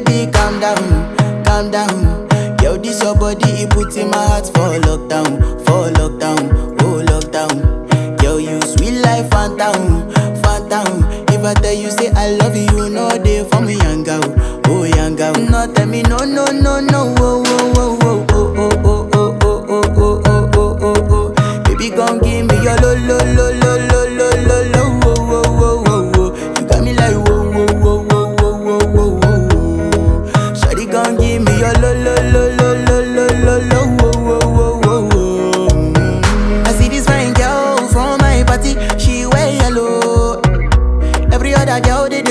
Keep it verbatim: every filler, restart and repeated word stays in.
Baby, calm down, calm down. Yo, this your body, it puts in my heart for lockdown, for lockdown, oh lockdown. Yo, you sweet life, phantom, phantom. If I tell you say I love you, no day for me, young girl, oh young girl. No tell me no, no, no, no, oh, oh, oh, oh.